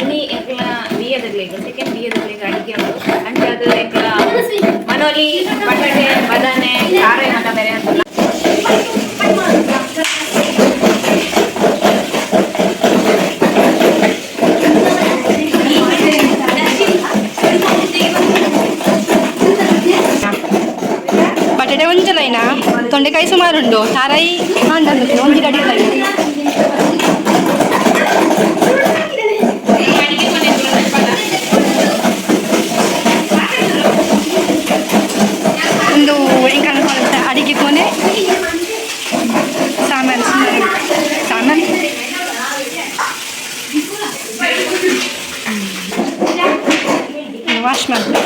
ಇನಿ ಎಂಕ್ಲ B ಎದಗ್ಲೇಗ್ second B ಎದಗ್ಲೇಗ್ ಅಡಿಗೆ ಉಂಡು. ಅಂಚಾದ್ ಎಂಕ್ಲ ಮನೋಲಿ ಬಟಾಟೆ ಬದನೆ ಖಾರ ಮತ ಬೇರೆ ಅಂತಲ್ಲ. ಬಟಾಟೆ ಒಂಜಲೈನ ತೊಂಡೆಕಾಯಿ ಸುಮಾರು ಉಂಡು ತಾರಾಯಿ ಕಾಂಡ ಒಂಜಿ ಗಡಿ. ಒಂದು ಎಂಕಲ್ನ ಕಾಲೇಜ್ ಅಡಿಗೆ ಕೋಣೆ. ಸಾಮಾನು ಸುಮಾರು ಸಾಮಾನು. ವಾಶ್ ಮಾಡ್ತಾರೆ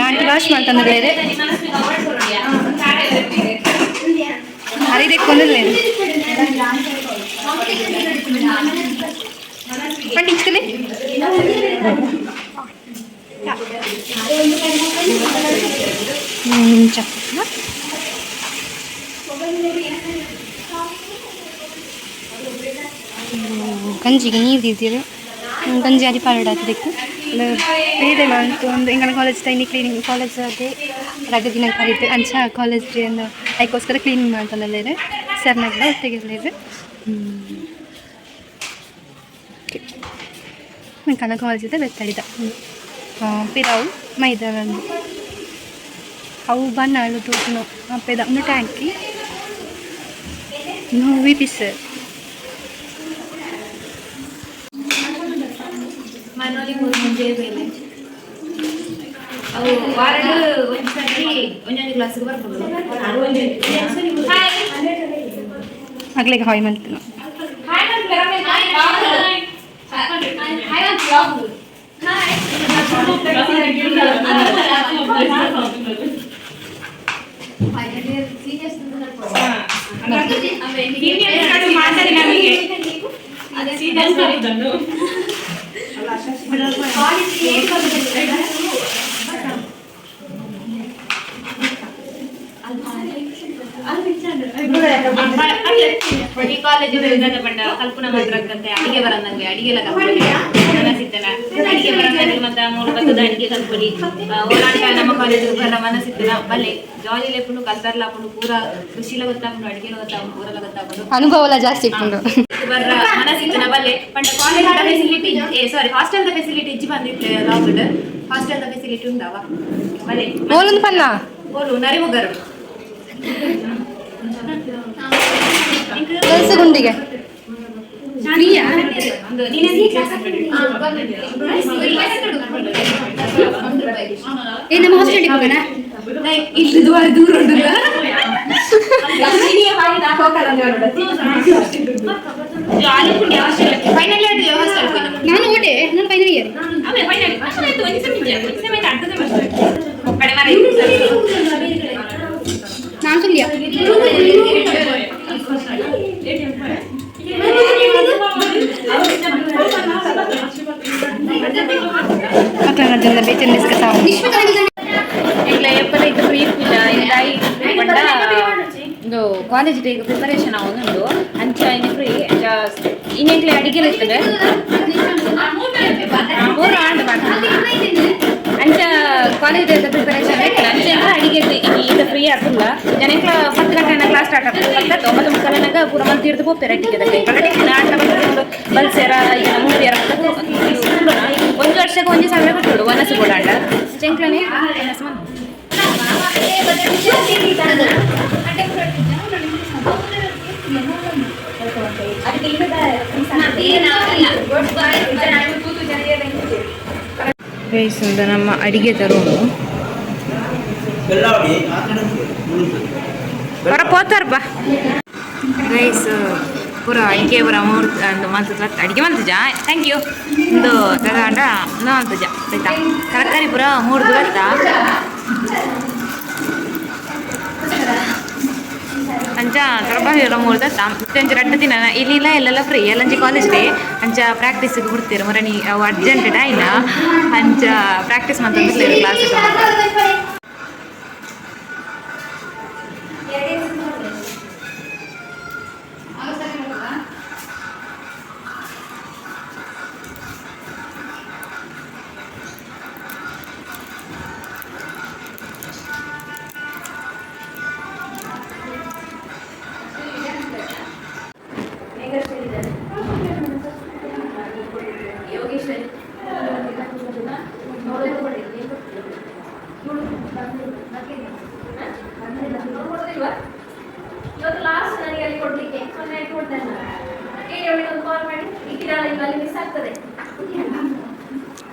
ಆಂಟಿ, ವಾಶ್ ಮಾಡ್ತಂದ್ರೆ ಬೇರೆ ಹರಿದಕ್ಕೊಂದಿಲ್ಲ. ಆಂಟಿ ಇಂಚಲೆ. ಇಂಚ ಗಂಜಿಗೆ ನೀರು ದೀಡ್ದಿರು, ಗಂಜಿ ಅರಿ ಪಾರಡಾತಿದಕ್ಕೆ ಬೇರೆ ಮಂತು. ಒಂದು ಎಂಕಲ್ನ ಕಾಲೇಜ್ ಟೈನಿ ಕ್ಲೀನಿಂಗ್ ಕಾಲೇಜ್ ಅದೇ ರಜೆ ದಿನ ಕರೀತು. ಅಂಚ ಕಾಲೇಜ್ ಡೇ ಒಂದು ಅದಕ್ಕೋಸ್ಕರ ಕ್ಲೀನಿಂಗ್ ಮಾಡ್ತಾನಲ್ಲೇರೆ ಸರ್ನಾಗ್ಲ ಒಟ್ಟಿಗೆ. ಎಂಕಲ್ನ ಕಾಲೇಜ್ ಇದೆ ಬೆತ್ತಡಿದ ಪಿರಾವು ಮೈದಾನ. ಅವು ಬನ್ನಾಳು ತೋಟನು ಅಪ್ಪೆದ ಒಂದು ಟ್ಯಾಂಕಿ ವಿ ಪಿ ಸರ್. ಮನೋಲಿ ಮೂರು ಮುಂಜೆ ಬೇಲೆ ಅವು ವಾರಡ್ ಒಂಜಿ ಸರ್ತಿ ಒಂಜೊಂಜಿ ಕ್ಲಾಸ್ಗೆ ಬರ್ಬೋದು. ಹಾಯ್. ಅಗ್ಲಿಗೆ ಹಾಯ್ ಮಂತನು. ಹಾಯ್. Hi hi. ಮಾತಾಡಿ ನಮಗೆ. ಈ ಕಾಲೇಜ್ ಪಂಡ ಕಲ್ಪನಾ ಮಾತ್ರ ಅಡಿಗೆ ಬರಂದಂಗೆ ಅಡಿಗೆಲ್ಲ ಕಲ್ಪೊಲಿ ಮನಸ್ಸಿತ್ತನ. ಅಡಿಗೆ ಬರಂದಂಗೆ ಮತ್ತೆ ಮೂರು ಬತ್ತದ ಅಡಿಗೆ ಕಲ್ಪೊಲಿ. ಓಲಾಂಟ ನಮ್ಮ ಕಾಲೇಜ್ ಬರ ಮನಸ್ಸಿತ್ತನ ಬಲೆ ಜಾಲಿ ಲೆಪ್ಪುಂಡು, ಕಲ್ತರ್ಲಾಪುಂಡು, ಪೂರ ಕೃಷಿಲ ಗೊತ್ತಾಪುಂಡು, ಅಡಿಗೆಲ ಗೊತ್ತಾಪುಂಡು, ಪೂರಲ ಗೊತ್ತಾಪುಂಡು. ಅನುಭವ ಜಾಸ್ತಿ ಇಪ್ಪುಂಡು. ಬರ್ರ ಮನಸ್ಸಿತ್ತನ ಬಲ್ಲೆ. ಪಂಡ ಕಾಲೇಜ್ ಫೆಸಿಲಿಟಿ, ಏ ಸಾರಿ, ಹಾಸ್ಟೆಲ್ the facility ಇಜ್ಜಿ ಬಂದಿತ್ತು. ಲಾಕ್ಡ್ ಹಾಸ್ಟೆಲ್ the facility ಉಂಡವ ಬಲೆ. ಓಲೊಂದು ಪನ್ನ. ಓಲು ನರಿಮುಗರು. ಕೆಲಸ ಗುಂಡಿಗೆ. ಒಂದು ನೀನೇ. ಏ ನಮ್ಮ ಹಾಸ್ಟೆಲ್ ಹೋಗೋಣ. ಇಲ್ಲಿ ದೂರ ದೂರ ಉಂಟು. Final year hostel. ನಾನು ಓಟೆ, ನಾನು ಫೈನಲ್ ಇಯರ್. ಆಮೇಲೆ ಫೈನಲ್ ಆಯ್ತು. ಒಂದು ಸೆಮ್ ಇದೆ, ಒಂದು ಸೆಮ್ ಆಯ್ತು, ಅರ್ಧ ಸೆಮ್ ಅಷ್ಟೇ ಕಡೆ ಮರ. ನಾನು ಸುಳ್ಯ. ಅಕ್ಲನ ಜನ ಬೇಚನ್ ಡಿಸ್ಕಸ್ ಆವು. ಇಲ್ಲ ಏಪಲ ಇತ್ತು ಫ್ರೀ ಇಪ್ಪಿಲ್ಲ ಇಂದಾಯಿ ಪಂಡ ಒಂದು ಕಾಲೇಜ್ ಡೇಗೆ ಪ್ರಿಪರೇಷನ್ ಆವೊಂದುಂಡು. ಅಂಚ ಇನ್ನು ಫ್ರೀ. ಅಂಚ ಇನ್ನೆಂಕ್ಲೆ ಅಡಿಗೆಲ ಇರ್ತದೆ ಮೂರು ಆಂಡ್. ಅಂಚ ಕಾಲೇಜ್ ಡೇದ ಪ್ರಿಪರೇಷನ್ ಇರ್ತದೆ. ಅಂಚ ಎಂಕ್ಲ ಅಡಿಗೆ ಈತ ಫ್ರೀ ಆತುಲ್ಲ ಜನಂಕ್ಲ. 10 ಗಂಟೆ ಕ್ಲಾಸ್ ಸ್ಟಾರ್ಟ್ ಆಗ್ತದೆ. 10 9:45ನಾಗ ಪೂರ ಮಂತ್ ಹಿಡ್ದು ಪೋಪೆರ್ ಅಡಿಗೆ. ಆಟ ಬಲ್ಸೆರ ಈಗ ಮೂಪಿಯರ ಒಂದು ವರ್ಷಕ್ಕೆ ಒಂಜಿ ಸಾವಿರ ಕಟ್ಟೋಡು ವನಸು ಕೊಡಾಂಡ ಚೆಂಕ್ಲನೆ ವನಸು ಮಂತ್. ಗೈಸ್, ಒಂದು ನಮ್ಮ ಅಡಿಗೆ ತರೋನು ಹೊರ ಪೋತಾರ ಬಾ. ಗೈಸ್, ಪೂರ ಅಡಿಗೆ ಪೂರ ಮೂರು ಒಂದು ಮಂತ್ ಅಡಿಗೆ ಮಂತುಜ. Thank you. ಒಂದು ತಗೊಂಡ ಮಂತುಜ ಆಯ್ತಾ. ತರಕಾರಿ ಪೂರ ಮೂರ್ದು ಬರ್ತಾ. ಅಂಚ ತರಕಾರಿ ಎಲ್ಲ ಮೂರ್ದ ಅಂಚ ರಡ್ಡು ದಿನ ಇಲ್ಲಿಲ್ಲ ಎಲ್ಲೆಲ್ಲ ಫ್ರೀ ಎಲ್ಲಂಚಿ ಕಾಲೇಜ್ ಡೇ. ಅಂಚ ಪ್ರಾಕ್ಟೀಸ್ಗೆ ಬಿಡ್ತೀರ ಮರನಿ ಅವು ಅರ್ಜೆಂಟ್ ಡೈನ. ಅಂಚ ಪ್ರಾಕ್ಟೀಸ್ ಮಂತಂದ್ರೆ ಕ್ಲಾಸ್. ಇವತ್ತು ಲಾಸ್ಟ್ ನನಗೆ ಅಲ್ಲಿ ಕೊಡ್ಲಿಕ್ಕೆ ಸೊನ್ನೆ ಕೊಡ್ತೇನೆ ನಾನು. ಕೇಳಿ ಅವಳಿಗೆ ಒಂದು ಕಾಲ್ ಮಾಡಿ. ಇಟ್ಟಿದ್ದಾಳೆ ಇಲ್ಲ, ಅಲ್ಲಿ ಮಿಸ್ ಆಗ್ತದೆ.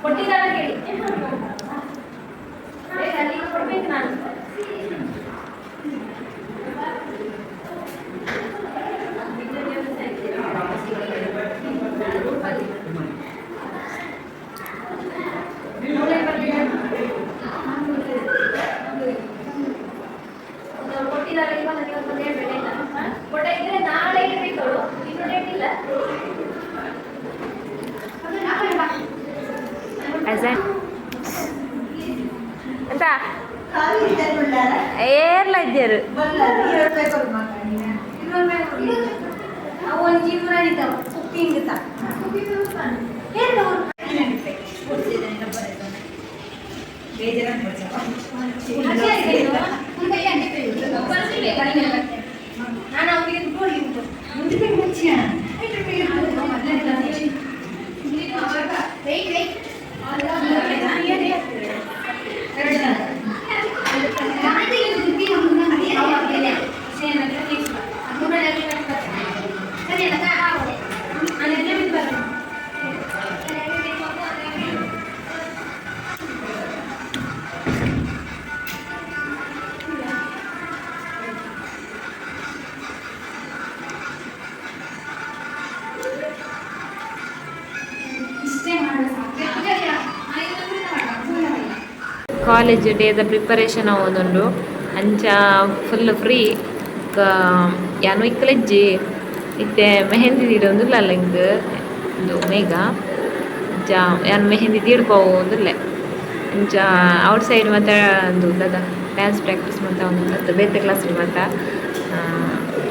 ಕೊಟ್ಟಿದ್ದಾಳೆ ಕೇಳಿ. ಬೇಗ ಅಲ್ಲಿ ಕೊಡ್ಬೇಕು ನಾನು. ಕೊಟ್ಟಿದ್ದಾರೆ ಇಲ್ವಾ ನನಗೆ ಒಂದು ಹೇಳ್ಬೇಡ ಆಯ್ತಾ? ಕೊಟ್ಟ ಇದ್ರೆ ನಾಳೆ ಇರ್ಬೇಕು ಅವಳು, ಇನ್ನು ಡೇಟ್ ಇಲ್ಲ. ಎಂತ ಏರ್ಲ ಇದ್ದೀರು? ಕಾಲೇಜ್ ಡೇದ ಪ್ರಿಪರೇಷನ್ ಆವೊಂದುಂಡು. ಅಂಚ ಫುಲ್ ಫ್ರೀ ಯಾನು ಇಕ್ಕಲೆಜ್ಜಿ. ಇತ್ತೆ ಮೆಹಂದಿ ದೀಡೊಂದುಲ್ಲಲ್ಲ ಇಂಕ್ ಉಂದು ಮೇಘ. ಅಂಚ ಯಾನ್ ಮೆಹಂದಿ ದೀಡ್ಪೋಂದುಲ್ಲೆ. ಅಂಚ ಔಟ್ ಸೈಡ್ ಮಾತ ಉಂದು ದಾದ ಡ್ಯಾನ್ಸ್ ಪ್ರಾಕ್ಟೀಸ್ ಮಾತ ಒಂದು ಬೇತೆ ಕ್ಲಾಸ್ ಮಾತ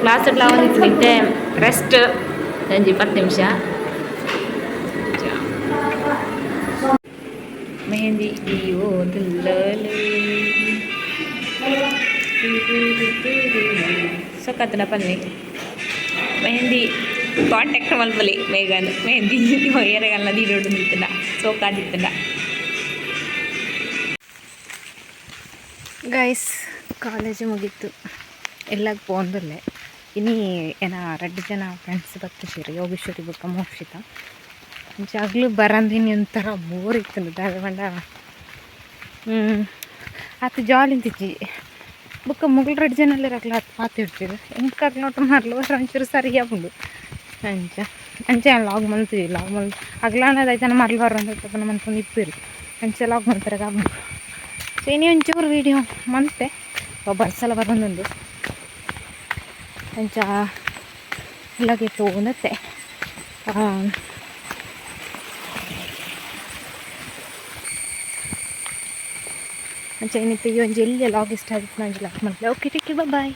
ಕ್ಲಾಸ್ ಆವೊಂದಿತ್ತು. ಇತ್ತೆ ರೆಸ್ಟ್ ಒಂಜಿ 10 ನಿಮಿಷ. ಅಂಚ ಮೆಹಂದಿ ದೀವೊಂದುಲ್ಲಲ್. ಸೊಕತ್ತನ ಪನ್ನಿ. ಮೆಹಂದಿ ಕಾಂಟ್ಯಾಕ್ಟ್ ಮಲ್ಪಲಿ ಮೇಘನ್. ಮೆಹಂದಿ ಏರೆಗಲ್ನ ದೀಡೊಡು ನಿತ್ತುಂಡ ಸೋಕಾದಿತ್ತುಂಡ. ಗೈಸ್, ಕಾಲೇಜು ಮುಗೀತು. ಎಲ್ಲಕ್ಕೆ ಪೋಂದುಲ್ಲೆ. ಇನಿ ಏನ ರಡ್ಡು ಜನ ಫ್ರೆಂಡ್ಸ್ ಬತ್ತಿಜೆರ್, ಯೋಗೇಶ್ವರಿ ಬೊಕ್ಕ ಮೋಕ್ಷಿತ. ಅಂಚ ಅಗ್ಲು ಬರಂದಿನಿ ಒಂಥರ ಬೋರ್ ಇತ್ತು. ದಾದ ಪಂಡ ಆತ್ ಜಾಲಿ ಅಂತಿಜ್ಜಿ. ಬೊಕ್ಕ ಮೊಗಲು ರಡ್ಡು ಜನ ಉಲ್ಲೆರ್, ಅಕ್ಲು ಆತ್ ಪಾತೆರ್ಪೆರ್. ಎಂಕ್ ಅಕ್ಲ್ನೊಟ್ಟು ಮರ್ಲ್ ಒಂಚೂರು ಸರಿ ಆಪುಂಡು. ಅಂಚ ಅಂಚ ಯಾನ್ ಲಾಗ್ ಮಲ್ತಿಜಿ. ಲಾಗ್ ಮಲ್ ಅಗ್ಲಾನ ಐತನ ಮರ್ಲ್ ಬರೋಂದು ಮನ್ತೊಂದು ಇಪ್ಪೆರ್. ಅಂಚ ಲಾಗ್ ಮಲ್ಪೆರೆಗ್ ಆಪುಂಡು. ಸೊ ಇನಿ ಒಂಚೂರು ವೀಡಿಯೋ ಮಂತೆ. ಬರ್ಸಲ ಬರೋಂದುಂಡು. ಅಂಚ ಇಲ್ಲಗೆ ತೋಂದತ್ತೆ. ಅಂಚ ಇನ್ನಿತ್ತೆ ಈ ಒಂಜಿ ಎಲ್ಯ ಲಾಗ್ ಇಷ್ಟ ಆದಿತ್ತ್ಂಡ ಒಂಜಿ ಲೈಕ್ ಮಲ್ಪುಲೆ. Okay, take care, boy.